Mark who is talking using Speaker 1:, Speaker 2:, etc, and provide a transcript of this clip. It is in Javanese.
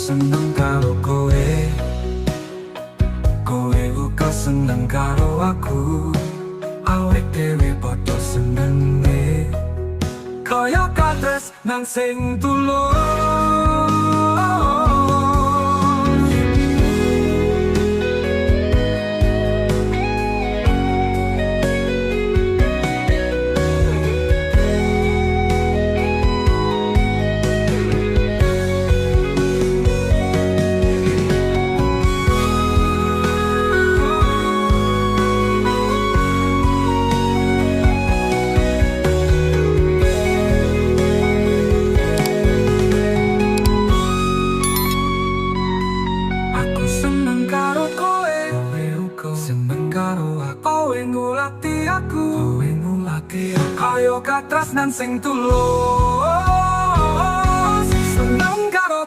Speaker 1: Seneng karo kowe, kowe uga seneng karo aku. Awake dhewe padha senenge, kaya katresnan sing tulus. Aku seneng karo kowe, kowe uga seneng karo aku. Kowe ngulati aku, kowe ngulati aku. Kaya katresnan sing tulus.